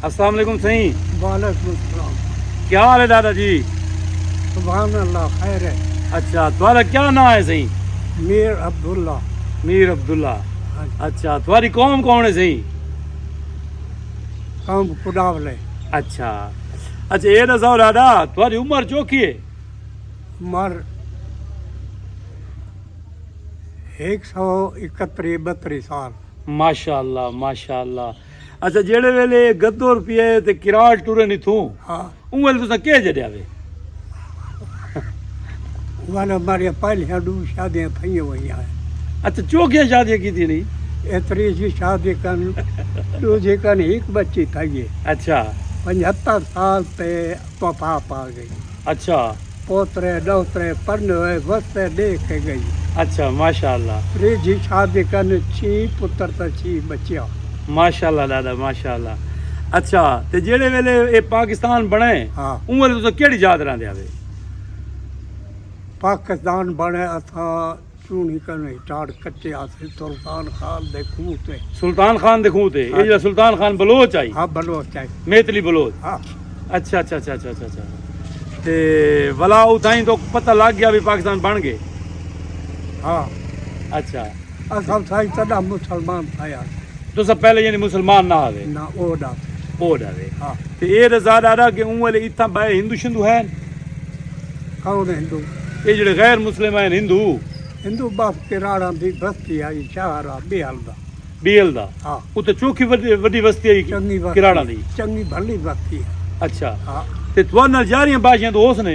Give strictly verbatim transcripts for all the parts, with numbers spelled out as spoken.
السلام علیکم سائیں۔ وعلیکم السلام۔ کیا حال ہے دادا جی؟ سبحان اللہ، خیر ہے۔ اچھا، تہاݙا کیا ناں ہے سائیں؟ میر عبداللہ۔ میر عبداللہ۔ اچھا، تہاݙی قوم کون ہے سائیں؟ قوم کڈاول ہے۔ اچھا۔ اچھا، اے ݙساؤ دادا، تہاݙی عمر چوکھی ہے؟ عمر ہک سو اکتری ٻتری سال۔ ماشاء اللہ، ماشاء اللہ۔ اچھا، جیڑھے ویلے گدو روپیے تے کراڑ ٹرن اتھوں، ہاں۔ اوں ویلے تساں کیہ جڈیا وے؟ والا ماریاں پہلیاں ݙو شادیاں تھئیاں ہوئیاں ہیں۔ اچھا، چوکھیاں شادیاں کیتی نہیں؟ اے تریجھی شادی کن، ݙوجھی کن ہک بچی تھئی ہے۔ اچھا۔ پنجھتر سال تے وفا پا گئی۔ اچھا۔ پوترے ݙوترے پرنے ہوئے وستے ݙے کے گئی۔ اچھا، ماشاء اللہ۔ تریجھی شادی کن چھی پتر تے چھی بچیاں۔ ماشاء اللہ دادا، ماشاء اللہ۔ اچھا، تے جیڑھے ویلے اے پاکستان بݨے، ہاں۔ اوں ویلے تساں کیڑھی جات رہندے ہاوے؟ پاکستان بݨے اساں چونی کن ہٹاڑ کٹے آسے سلطان خان دے کھوہ تے۔ سلطان خان دے کھوہ تے؟ اے ہاں۔ جیڑھا سلطان خان بلوچ آئی؟ ہاں، بلوچ آئی۔ میتلی بلوچ؟ ہاں۔ اچھا، اچھا، اچھا، اچھا، اچھا، اچھا۔ تے ولا اتھائیں تو پتہ لگ گیا بھی پاکستان بݨ گئے؟ ہاں۔ اچھا۔ اساں سائیں تݙاں مسلمان تھیا۔ تساں پہلے یعنی مسلمان نہ ہوے؟ نہ، او ݙا۔ او ݙا وے۔ ہاں۔ تے اے رضا دادا کہ اوں ویلے اتھاں ٻئے ہندو شندو ہن؟ کون ہندو؟ اے جیڑھے غیر مسلم ہن ہندو؟ ہندو بس کراڑاں دی بستی آئی، شہر آ، بیل دا۔ بیل دا؟ ہاں۔ اتھے چوکھی وݙی، وݙی بستی آئی؟ چنڳی بستی۔ کراڑاں دی؟ چنڳی بھلی بستی ہے۔ اچھا۔ ہاں۔ تے تہاݙے نال یاریاں باشیاں تو ہوسن؟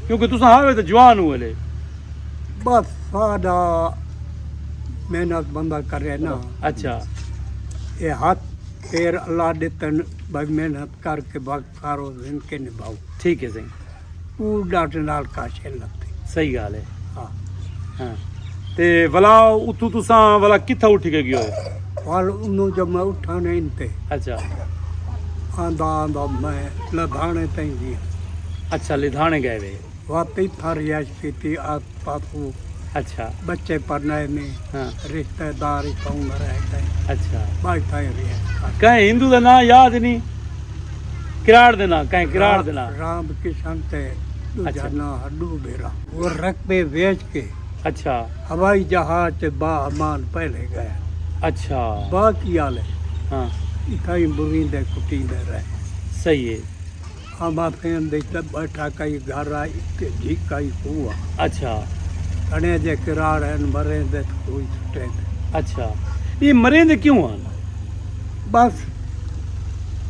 کیونکہ تساں ہاوے تے جوان ہو ویلے۔ بس ساݙا محنت بندہ کرے نا۔ اچھا۔ اے ہتھ پیر اللہ ݙتن، بھائی محنت کر کے وقت سارو زندگی نبھاؤ۔ ٹھیک ہے سائیں۔ او ݙاڈھے نال کاشے لڳدے۔ صحیح ڳالھ ہے۔ ہاں۔ ہاں۔ تے ولا اتھوں تساں ولا کتھاں اٹھی کے ڳیوئے؟ ول انہوں جو میں اٹھا نہیں تے۔ اچھا۔ آندا آندا میں لدھاݨے تئیں ڳیا۔ اچھا، لدھاݨے ڳئے وے۔ وت اتھاں رہائش کیتی، آس پاس کوں اچھا۔ ٻچے پرݨائے نے، ہاں۔ رشتہ دار اتھاؤں مرائے ڳئے۔ اچھا۔ ٻاہر تھائیں رہائش کر۔ کہیں ہندو دا ناں یاد نہیں؟ کراڑ دے ناں، کہیں کراڑ دے ناں؟ رام کشن تے ݙوجھا اچھا۔ ناں ہݙو بھیرا۔ او رقبے ویچ کے اچھا۔ ہوائی جہاز تے با امان پہلے ڳئے۔ اچھا۔ باقی آلے ہاں۔ اتھائیں بریندے کٹیندے رہے۔ صحیح ہے۔ ہم آفین دے تے ٻیٹھا کئی گھر آ، اتے جھیکا ہی کھوہ آ۔ اچھا۔ گھݨے جے کراڑ ہن، مریندے تے کوئی سٹیندے۔ اچھا۔ اے مریندے کیوں ہن؟ بس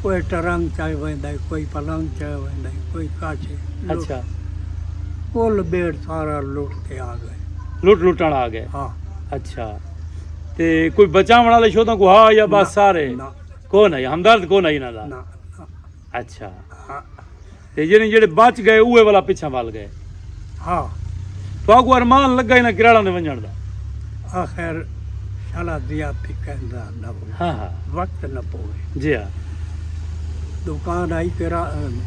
کوئی ٹرنگ چائے ویندا ہے، کوئی پلنگ چائے ویندا ہے، کوئی کاچے۔ اچھا۔ کل بیڑ سارا لٹ کے آ ڳئے۔ لٹ لٹݨ آ ڳئے؟ ہاں۔ اچھا۔ تے کوئی بچاوݨ والے شوداں کو ہا یا بس نہ، سارے؟ نہ۔ کون ہے؟ ہمدرد کون ہے انہاں دا؟ نہ، نہ۔ اچھا۔ ہاں۔ تے یعنی جیڑھے بچ ڳئے، اوہے ولا پچھاں ول ڳئے؟ ہاں۔ تہاکوں ارمان لڳا انہاں کراڑاں دے ونڄݨ دا؟ آخر شالا زیادتی کہندا نہ ہو۔ ہاں، ہاں۔ وقت نہ پوے۔ جی ہاں۔ دکان آئی کرا،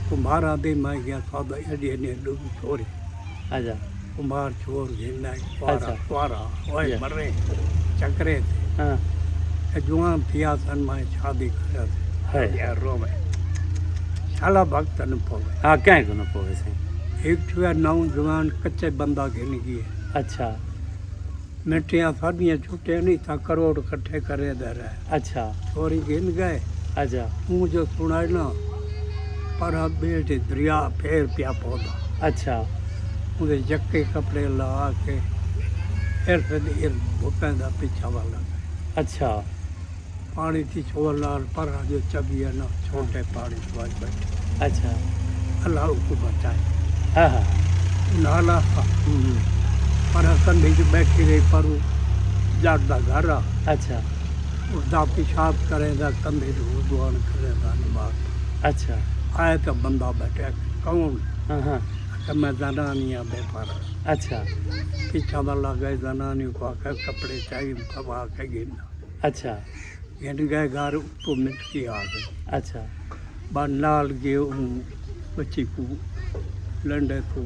کمبھاراں دی، میں ڳیا سودا، ایݙی ایݙی ݙو چھوری۔ اچھا۔ کمبھار چھوڑ گھن آئی، کوارا، اچھا۔ کوارا، اوئے جی۔ مرے، چکرے تے۔ ہاں۔ اے جوان تھیا سن، میں شادی کریا تے۔ ہائے۔ یار رووے۔ شالا وقت نہ پوے۔ ہاں، کہیں کوں نہ پوے سائیں۔ ہک تھیا نوجوان کچے بندہ گھن ڳئے۔ اچھا۔ منٹیاں ساݙیاں چھٹیاں نہیں تاں کروڑ کٹھے کرے دے رہے۔ اچھا۔ چھوری گھن ڳئے۔ اچھا۔ اوں جو سݨائے نا، پر ٻیٹھ دریا پھیر پیا پوندا۔ اچھا۔ اوندے یکے کپڑے لا کے ارد ارد بھٹاں دا پچھا والا۔ اچھا۔ پاݨی دی چھول نال پر جو چبی ہے نا، چھوٹے پاݨی وچ ٻیٹھے۔ اچھا۔ اللہ اوکوں بچائے۔ ہاں ہاں۔ نالا ہا۔ ہوں۔ پر کندھی جو ٻیٹھی رہی، پر جٹ دا گھر آ۔ اچھا۔ اس دا پیشاب کرے دا، کندھی جو وضو آن کرے دا، نماز۔ اچھا۔ آئے تو بندہ ٻیٹھے، کون؟ ہاں ہاں۔ کہ میں زنانی ہاں بے پر۔ اچھا۔ پیچھا والا گئے زنانی کو آکھیا کپڑے چاہیے، کب آ کے گھن۔ اچھا۔ گھن گئے گھر، اتوں مٹکی آ گئی۔ اچھا۔ با نال گئے اوں بچی کوں لنڈے کوں۔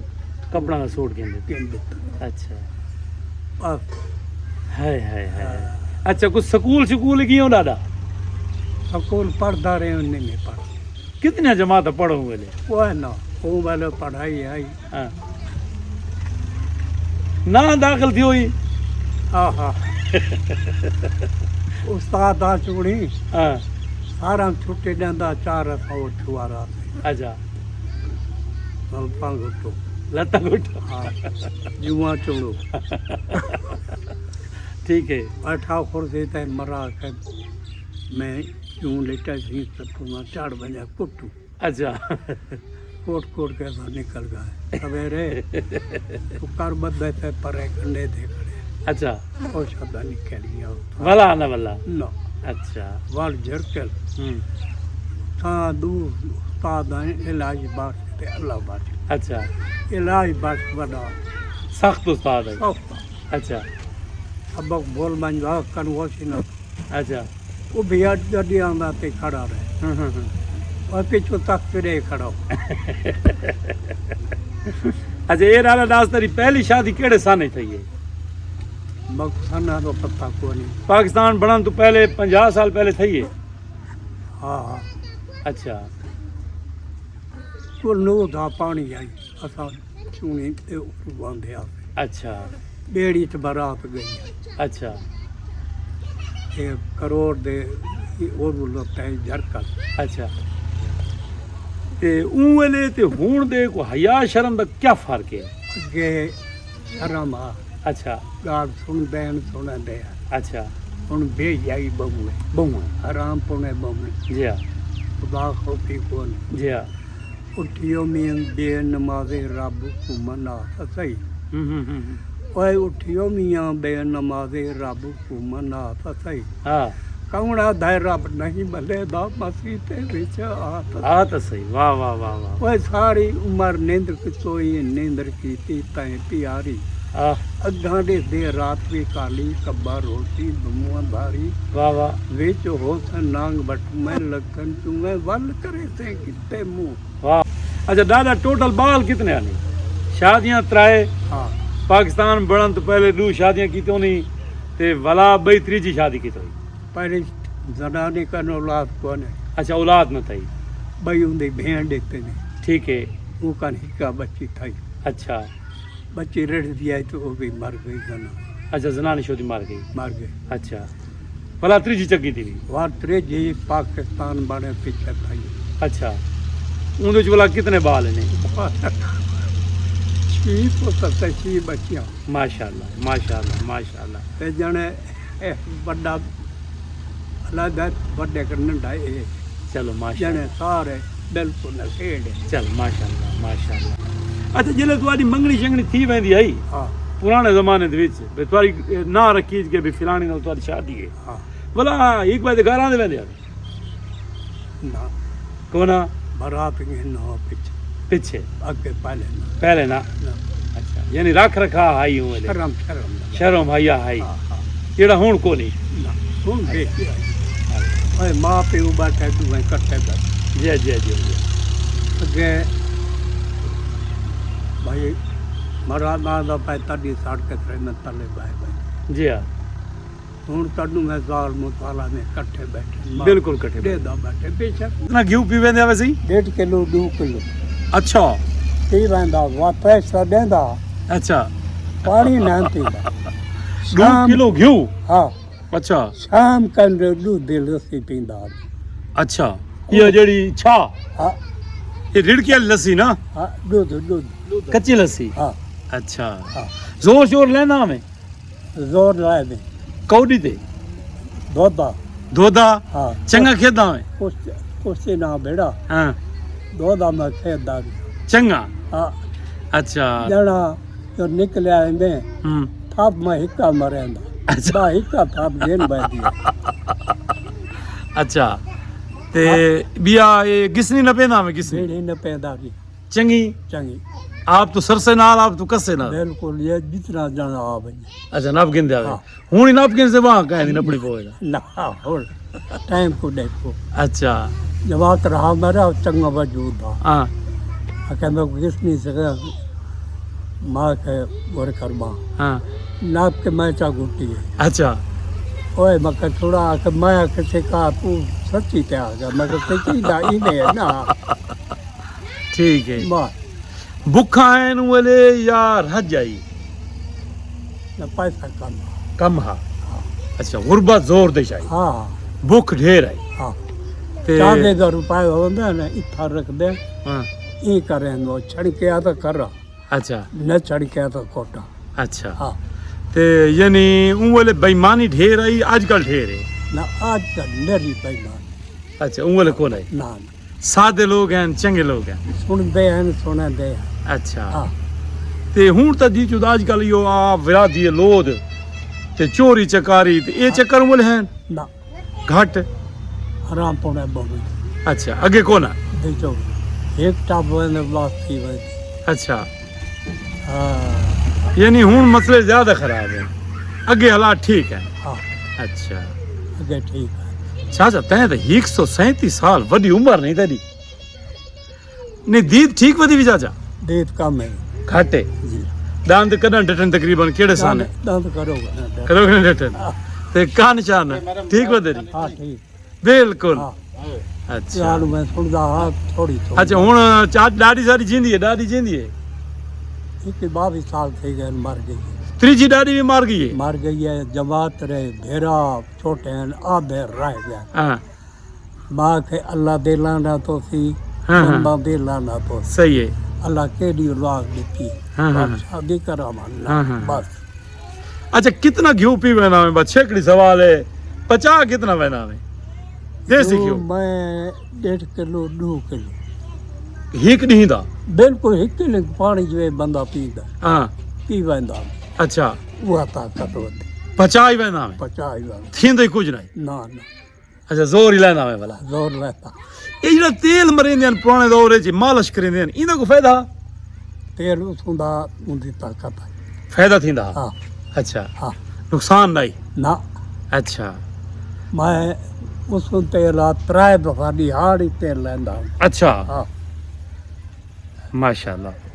کپڑاں دا سوٹ گھن ݙتا۔ گھن ݙتا۔ اچھا۔ بس۔ ہائے ہائے ہائے۔ ہاں۔ اچھا، کوئی سکول شکول گئے ہو ݙاݙا؟ سکول پڑھدا رہے، نہیں میں پڑھ۔ کتنی جماعت پڑھو ویلے؟ کوئی نہ، او ویلے پڑھائی آئی۔ ہاں۔ نہ داخل تھی ہوئی؟ ہاں، ہاں۔ استاد آ چوڑی۔ ہاں۔ سارا چھٹی ݙیندا، چار اساں او چھوارا۔ اچھا۔ ملتاں گھٹو۔ لتاں گھٹو۔ ہاں۔ جواں چوڑو۔ ٹھیک ہے۔ بیٹھا کرسی تے مرا کے میں کیوں لیٹا سی، تے توں چڑھ ونڄا کٹوں۔ اچھا۔ کوٹ کوٹ کے اساں نکل ڳئے۔ سویرے تو کر بدے تے پرے کنڈے تے کھڑے۔ اچھا۔ او شدا نکل ڳیا۔ ولا نہ ولا۔ نہ۔ اچھا۔ ول جھرکل۔ ہوں۔ تھاں دو استاد ہیں، علاج بخش تے اللہ بخش۔ اچھا۔ علاج بخش وݙا۔ سخت استاد ہے۔ سخت۔ اچھا۔ سبق بول منجوا کنوسی نہ۔ اچھا۔ او بھی اڄ گݙی آندا تے کھڑا رہے۔ ہاں، ہاں، ہاں۔ اور پچھوں تخت پہ رہے کھڑا ہو۔ اچھا، اے لالا داس تیری پہلی شادی کیڑے سن وچ تھئی ہے؟ مک سن دا پتہ کوئی نہیں۔ پاکستان بݨݨ توں پہلے پنجاہ سال پہلے تھئی ہے؟ ہاں، ہاں۔ اچھا۔ کل نو دا پاݨی آئی۔ اساں چوݨی تے اردو آندے آسے۔ اچھا۔ ٻیڑی تے برات ڳئی۔ اچھا۔ اے کروڑ دے، اے اردو لوٹے جھرکل۔ اچھا۔ تے اوں ویلے تے ہݨ دے کو حیا شرم دا کیا فرق ہے؟ اڳے شرم ہا۔ اچھا۔ ڳالھ سݨدے ہن، سݨدے ہن۔ اچھا۔ ہݨ بے حیائی ٻہوں ہے۔ ٻہوں ہے۔ حرام پونے ٻہوں ہے۔ جی ہا۔ خدا خوفی کون ہے۔ جی ہا۔ اٹھیو میاں بے نمازے رب کوں منا تاں سہی۔ ہوں، ہوں، ہوں، ہوں۔ اوئے اٹھیو میاں بے نمازے رب کوں منا تاں سہی۔ ہاں۔ کون آدھے رب نہیں ملے دا مسیح تے وچ آ تاں آ تاں سہی۔ واہ، واہ، واہ، واہ۔ اوئے ساری عمر نیندر کتوئی، نیندر کیتی تئیں پیاری۔ آہ۔ اڳاں ݙیہدے رات وی کالی، کٻا روشی ݙو اندھاری۔ واہ واہ۔ وچ ہوسن نانگ بٹھویں لکھن چویں، ول کریسیں کتے منہ۔ واہ۔ اچھا ݙاݙا، ٹوٹل ٻال کتنے آنے؟ شادیاں ترائے۔ ہاں۔ پاکستان بݨݨ توں پہلے ݙو شادیاں کیتیوں نی تے ولا ٻئی تریجھی شادی کیتوئی۔ پہلی زنانے کن اولاد کونے۔ اچھا، اولاد نہ تھئی۔ ٻئی اوندی بھیݨ ݙتے نے۔ ٹھیک ہے۔ اوں کن ہکا ٻچی تھئی۔ اچھا۔ ٻچی رڑھدی آئی تے او وی مر ڳئی زنانے۔ اچھا، زنانے شودی مر ڳئی۔ مر ڳئی۔ اچھا۔ ولا تریجھی چڳی تھی وی؟ ولا تریجھی پاکستان بݨے پچھے تھئی۔ اچھا۔ اوندے وچ ولا کتنے ٻال نے؟ چھی پتر تے چھی ٻچیاں۔ ماشاءاللہ، ماشاءاللہ، ماشاءاللہ۔ تے ڄݨے اے وݙا علیحدہ، وݙے کن ننڈھا اے۔ چلو ماشاءاللہ۔ ڄݨے سارے بالکل نشیڑ اے۔ چل ماشاءاللہ، ماشاءاللہ۔ اچھا، جلے تہاݙی منگݨی شنگݨی تھی ویندی ہئی، ہاں۔ پراݨے زمانے دے وچ، بھئی تہاݙی، اے، ناں رکھی کے بھئی فلاݨی نال تہاݙی شادی ہے۔ ہاں۔ ولا ہک ٻئے دے گھر آندے ویندے ہن؟ نہ۔ کون آ؟ برات گھن ہو پچھے۔ پچھے؟ اڳے پہلے نہ۔ پہلے نہ؟ نہ۔ اچھا، یعنی رکھ رکھا ہائی ہوں ویلے؟ شرم، شرم نہ۔ شرم حیا ہائی۔ ہاں، ہاں۔ جیڑھا ہݨ کونی؟ نہ، ہݨ بے حیائی۔ ہاں۔ اے ماء پیو ٻیٹھے ݙوہیں کٹھے ٻیٹھے۔ جی، جی، جی، جی۔ اڳے بھائی مراد آندا پئے تݙی سڑ کے تھرے میں تلے بائے بائے۔ جی ہاں۔ ہݨ تاں ݙوہیں ذال متعالا نے کٹھے ٻیٹھے۔ بالکل کٹھے ݙیہدا ٻیٹھے۔ ٻیٹھے۔ بے شک۔ کتنا گھیو پی ویندے ہوے سی؟ ݙیڈھ کلو، ݙو کلو۔ اچھا۔ پی ویندا، وا پیسہ ݙیندا۔ اچھا۔ پاݨی نہ پیندا۔ ݙو شام کلو گھیو؟ ہاں۔ اچھا۔ شام کن ݙودھ دی لسی پیندا۔ اچھا۔ ایہ جیڑھی چھا؟ ہاں۔ ایہ رڑکی والی لسی نا؟ ہاں، ݙودھ، ݙودھ۔ کچی لسی؟ ہاں۔ اچھا۔ ہاں۔ زور شور لیندا میں؟ زور لائے دے۔ کوڈی تے؟ دھودا۔ دھودا؟ ہاں۔ چنگا کھیدا میں؟ کچھ، کچھ نہ بیڑا۔ ہاں۔ دھودا میں کھیدا بھی۔ چنگا؟ ہاں۔ اچھا۔ جڑا جو نکلیا ہے میں، ہوں۔ تھاپ میں ہکا مریندا۔ اچھا۔ با ہکا تھاپ گھن بھائی دیا۔ اچھا۔ تے ہاں۔ بیا اے گسنی نہ پیندا میں گسنی؟ بیڑی نہ پیندا بھی۔ چنگی؟ چنگی۔ آپ تو سرسے نال، آپ تو کسے نال؟ بالکل، یہ جتنا جانا آ بھائی۔ اچھا، نپ گھندے آوے۔ ہاں۔ ہݨ ہی نپ گھن سے وہاں کہیں دی نپڑی پوے گا۔ نہ، ہݨ ٹائم کو ݙیکھو۔ اچھا۔ جواب رہا میرا چنگا وجود دا۔ ہاں۔ آکھے میں کو کس نہیں سکا، ماں کے ور کرما۔ ہاں۔ ناپ کے میں چا گھٹی ہے۔ اچھا۔ اوئے مکا چھڑا آ کے میں کسے کا تو سچی تے آ گیا، میں کہا سچی دا ای نے نا۔ ٹھیک ہے۔ بس۔ بکھا ہیں ویلے یا رج آئی؟ نہ، پیسہ کم ہا۔ کم ہا۔ ہاں۔ اچھا، غربت زور دے شاہی۔ ہاں۔ بکھ ڈھیر آئی۔ ہاں۔ تے چاندے دا روپے ہوندا نا، اتھا رکھ دے۔ ہاں۔ ای کریں نو چھڑکیا تو کرا۔ اچھا۔ نہ چھڑکیا تو کوٹا۔ اچھا۔ ہاں۔ تے یعنی اوں ویلے بےایمانی ڈھیر آئی، اج کل ڈھیر ہے؟ نہ، اج کل میری بےایمانی۔ اچھا، اوں ویلے کون آئی؟ نہ، نہ۔ سادے لوگ ہیں، چنگے لوگ ہیں۔ سنتے ہیں، سنتے ہیں۔ اچھا۔ ہاں۔ تے ہن تاں جی چود اج کل یو آ ورادی لود تے چوری چکاری تے اے چکر اوں ویلے ہیں؟ نہ۔ گھٹ؟ حرام پونے بہت۔ اچھا، اگے کون ہے؟ دیکھو، ایک ٹاپ ویندے بس تھی ویندے۔ اچھا۔ ہاں۔ یعنی ہن مسئلے زیادہ خراب ہیں، اگے حالات ٹھیک ہیں۔ ہاں۔ اچھا۔ اگے ٹھیک ہے۔ چاچا، تیں تے ایک سو سینتی سال، وڈی عمر نہیں تیری۔ نہیں، دید ٹھیک ودی وی چاچا؟ دید کم ہے۔ گھٹ ہے؟ جی۔ دند کڈن ڈٹن تقریباً کیڑے سال ہے؟ دند کرو گا نا۔ کرو گا نا ڈٹن؟ ہاں۔ تے کان شان ٹھیک ودے؟ ہاں، ٹھیک۔ بالکل۔ ہاں۔ اچھا۔ ڳالھ میں سݨدا ہا تھوڑی تھوڑی۔ اچھا، ہݨ چا-، ݙاݙی ساری جیندی ہے، ݙاݙی جیندی ہے؟ ہک ٻاویہہ سال تھی ڳئے، مر ڳئی ہے۔ تریجھی ݙاݙی وی مر ڳئی ہے؟ مر ڳئی ہے، جماعت رہے، بھیرا چھوٹے ہیں، آدھے رہ ڳئے۔ ہاں۔ ماں کے اللہ دے لانا تو سی، ہاں، ہاں۔ بندہ دے لانا تو سی۔ صحیح ہے۔ اللہ کیݙی اولاد ݙتی، ہاں، ہاں، ہاں۔ شادی کراواں نا، ہاں، ہاں۔ بس۔ اچھا، کتنا گھیو پی ویندا میں؟ بس چھیکڑی سوال ہے، پچا کتنا ویندا میں؟ دیسی گھیو۔ میں ݙیڈھ کلو، ݙو کلو۔ ہک ݙینہہ دا؟ بالکل ہک کلو پاݨی جو ہے بندہ پیندا۔ ہاں۔ پی ویندا۔ اچھا۔ وہ طاقت ہوتی۔ پچا ہی ویندا میں؟ پچا ہی ویندا۔ تھیندا ہی کجھ نہیں؟ نہ، نہ۔ اچھا، زور ہی لیندا میں بھلا۔ زور لیندا۔ اے جڑا تیل مریندے ہیں پرانے دور وچ، مالش کریندے ہیں، ایندا کوئی فائدہ؟ تیل اس ہوندا، اوندی طاقت ہے۔ فائدہ تھیندا؟ ہاں۔ اچھا۔ ہاں۔ نقصان نہیں؟ نہ۔ اچھا۔ میں اس تیل آ ترائے دفعہ ݙیہاڑ ہی تیل لیندا ہوں۔ اچھا۔ ہاں۔ ماشاءاللہ۔